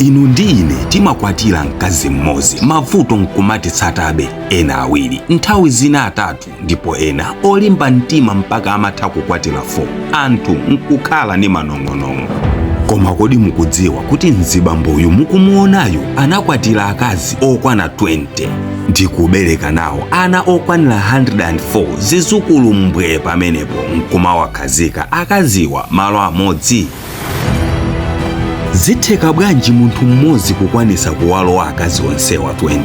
Inu ndi ine timakwatira mkazi mmodzi, mavuto nkumatitsatabe, ena awiri, nthawi zina atatu, ndipo ena olimba mtima mpaka amatha kukwatira 4, anthu nkukhala ndi manong'onong'o. Koma kodi mukudziwa kuti mzibamboyu mukumuonayu anakwatira akazi okwana 20 ndi kubereka nawo ana okwanira 104, zizukulu mbwee pamenepo, nkumawakhazika akaziwa malo amodzi? Zitheka bwanji munthu mmodzi kukwanisa kuwalowa akazi onsewa 20?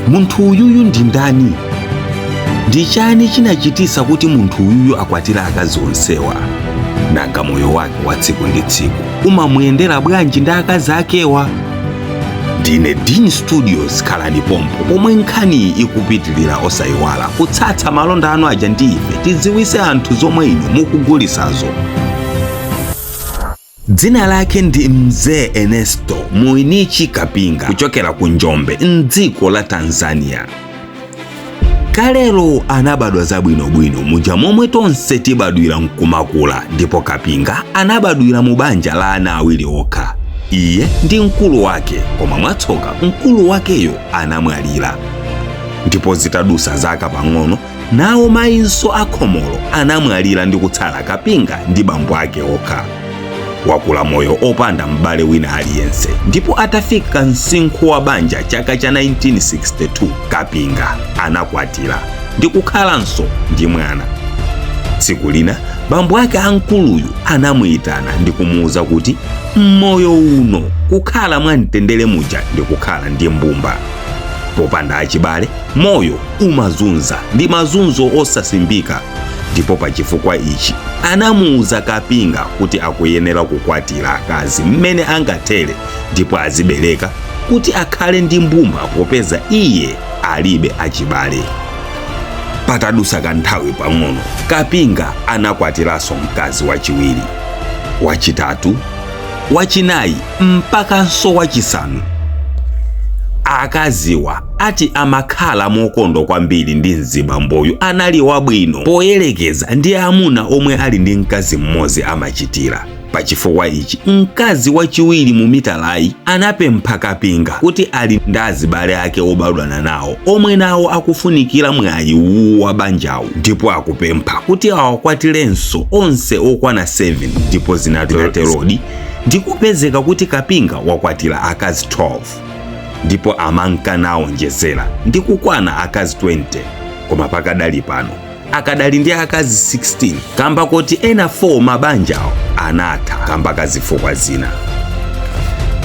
Munthu uyuyu ndi ndani? Ndi chani chinachitisa kuti munthu uyuyu akwatire akazi onsewa? Nanga moyo wake wa tsiku ndi tsiku umamuyendera bwanji ndi akazi akewa? Ndine Dean Studios, khalani pompo pomwe nkhaniyi ikupitilira. Osayiwala kutsatsa malonda anu aja ndi ife, tidziwise anthu zomwe inu mukugulisazo. Dzina lake ndi Mzee Ernesto Muinichi Kapinga, kuchokera ku Njombe mdziko la Tanzania. Kalelo anabadwa zabwinobwino muja momwe tonse tibadwira nkumakula, ndipo Kapinga anabadwira mu banja la ana awiri okha, iye ndi mkulu wake. Koma mwatsoka mkulu wakeyo anamwalira, ndipo zitadusa zaka pang'ono nawo mayinso akhomolo anamwalira ndi kutsala Kapinga ndi bambo ake okha. Wakula moyo opanda m'bale wina aliyense, ndipo atafika msinkhu wa banja chaka cha 1962, Kapinga anakwatira ndi kukhalanso ndi mwana. Tsiku lina bambo ake amkuluyu anamuyitana ndi kumuwuza kuti mmoyo uno kukhala mwamtendere muja ndi kukhala ndi mbumba. Popanda achibale moyo umazunza ndi mazunzo osasimbika. Ndipo pa chifukwa ichi anamuwuza Kapinga kuti akuyenera kukwatira akazi mmene angathere ndipo azibereka kuti akhale ndi mbumba, popeza iye alibe achibale. Patadusa kanthawi pang'ono Kapinga anakwatiranso mkazi wachiwiri, wachitatu, wachinayi mpakanso wachisanu. Akaziwa ati amakhala mokondwa kwambiri ndi mzibamboyu, anali wabwino poyerekeza ndi amuna omwe ali ndi mkazi mmodzi amachitira. Pachifukwa ichi mkazi wachiwiri mu mitalayi anapempha Kapinga kuti ali ndi azibale ake obadwana nawo omwe nawo akufunikira mwayi uwu wa banjawu, ndipo akupempha kuti awakwatirenso onse okwana 7. Ndipo zinaterodi ndikupezeka kuti Kapinga wakwatira akazi 12, ndipo amanka nawonjezera ndi kukwana akazi 20. Koma pakadali pano akadali ndi akazi 16, kamba koti ena 4 mabanjawo anatha kamba kazifukwa zina.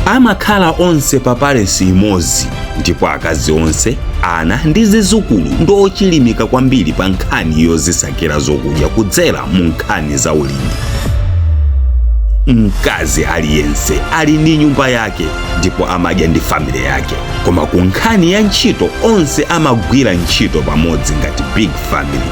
Amakhala onse pa palace imodzi, ndipo akazi onse, ana ndi zizukulu ndi ochilimika kwambiri pa nkhani yozisakira zokudya kudzera mu nkhani za ulimi. Mkazi aliyense ali ndi nyumba yake ndipo amadya ndi family yake, koma ku nkhani ya ntchito onse amagwira ntchito pamodzi ngati big family.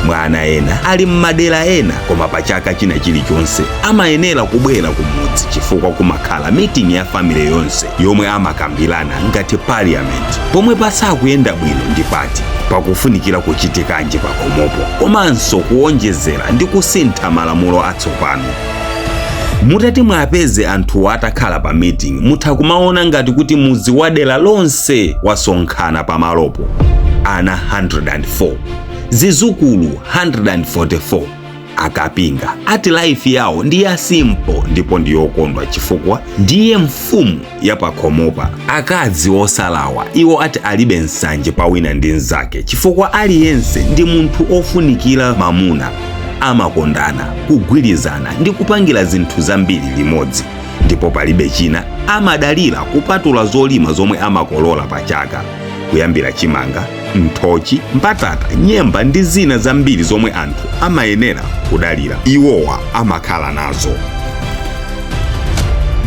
Mwana ena ali m'madera ena, koma pa chaka china chilichonse amayenera kubwera kumudzi chifukwa kumakhala meeting ya family yonse yomwe amakambirana ngati parliament pomwe pasakuyenda bwino ndi pati, pakufunikira kuchitikanji pakhomopo, komanso kuwonjezera ndi kusintha malamulo atsopano. Mutati mwapeze anthuwo atakhala pa meeting, mutha kumaona ngati kuti mudzi wa dera lonse wasonkhana pamalopo. Ana 104, zizukulu 144. Akapinga ati life yawo ndi ya simple ndipo ndi yokondwa chifukwa ndiye mfumu ya pakhomopa. Akazi osalawa iwo ati alibe nsanje pa wina ndi mnzake chifukwa aliyense ndi munthu ofunikira mamuna. Amakondana, kugwirizana ndi kupangira zinthu zambiri limodzi, ndipo palibe china amadalira kupatula zolima zomwe amakolola pa chaka, kuyambira chimanga, nthochi, mbatata, nyemba ndi zina zambiri zomwe anthu amayenera kudalira, iwowa amakhala nazo.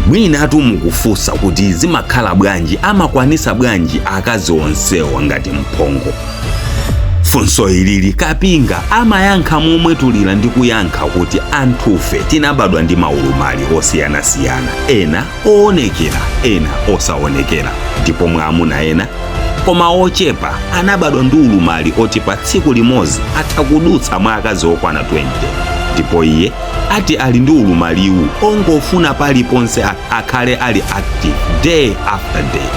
Mwinatu mukufunsa kuti zimakhala bwanji, amakwanisa bwanji akazi onsewa ngati mphongo? Funso ilili Kapinga amayankha momwetulira ndi kuyankha kuti anthufe tinabadwa ndi maulumali osiyanasiyana, ena oonekera, ena osaonekera, ndipo mwa amuna ena koma ochepa anabadwa ndi ulumali oti pa tsiku limodzi atha kudutsa mwa akazi okwana 20. Ndipo iye ati ali ndi ulumaliwu ongofuna paliponse akhale ali active day after day.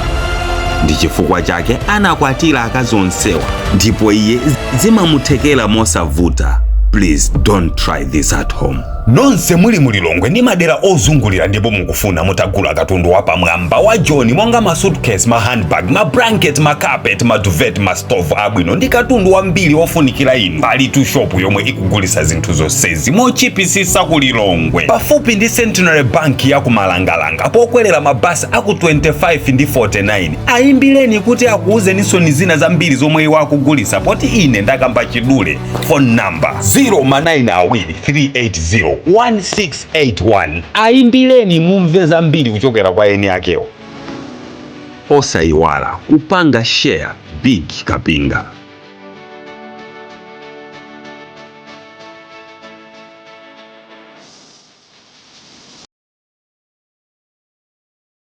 Ndi chifukwa chake anakwatira akazi onsewa, ndipo iye zimamuthekera mosavuta. Please don't try this at home. Nonse muli mulilongwe ndi madera ozungulira ndipo mukufuna mutagula katundu wapamwamba wa John, monga ma suitcase, ma handbag, ma blanket, ma carpet, ma duvet, ma stove abwino ndi katundu wambiri wofunikira inu, pali tu shop yomwe ikugulisa zinthu zonsezi mochipisisa ku Lilongwe, pafupi ndi Centenary Bank ya kumalangalanga, pokwerera mabasi aku 25 ndi 49. Ayimbireni kuti akuuzeninso zina zambiri zomwe iwo akugulisa, poti ine ndakamba chidule. Phone number 0 ma 9 awiri 380 1681. Ayimbireni mumve zambiri kuchokera kwa eni akewo. Osayiwala kupanga share. Big Kapinga.